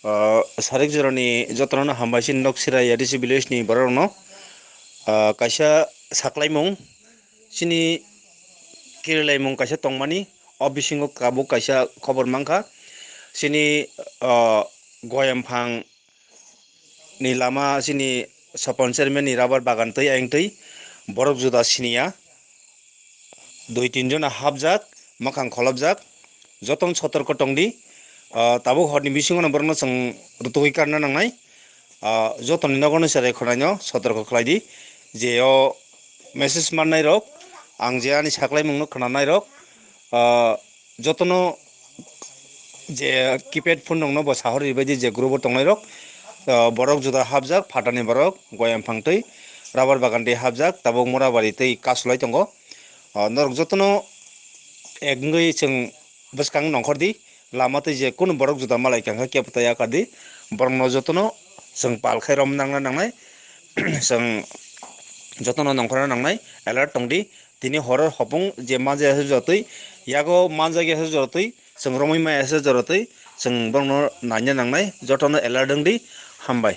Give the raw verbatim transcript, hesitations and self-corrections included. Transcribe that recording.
Ah, sarik jorani jotono hambai chini nok Siraya D C village ni borok rokno. Ah, kaisa saklaimung, chini kirilaimung kaisa tongmani, o bisingo tabuk kaisa khobor mankha. Chini, ah, Goyamphang ni lama chini Sopon chairman ni rubber bagan twi ayang twi borok juda siniya. Dui tin jona hapjak, mwkhang kholopjak, jotono sotorko tongdi. Ah, tabuk horni bisingo no borokno chwng rutugwi karna nangnai. Ah, jotoni nogo no cherai khwnaino sotorko khlaidi. Je o message mannai rok, ang je ani saklaimung no khwnanai rok, ah, jotono je keypad phone rokno bo sahori ribaidi je group o tongnai rok, ah, borok juda hapjak, phatani borok, Goyamphang twi, rubber bagan twi hapjak, tabuk Morabari twi kasulai tongo. Ah, norok jotono ek wngwi chwng bwskang nongkhor di, lama twi je kunu borok juda malai kha khe kebo ta yakar di, borokno jotono chwng pal khai rom nangna nangnai, chwng jotono nongkhorna nangnai, alert tongdi. Tini horor hopung je manja se jotwi, yago manja ge se jotwi, chwng romwi maya se jotwi, chwng borokno naina nangnai, jotono alert wngdi, hambai.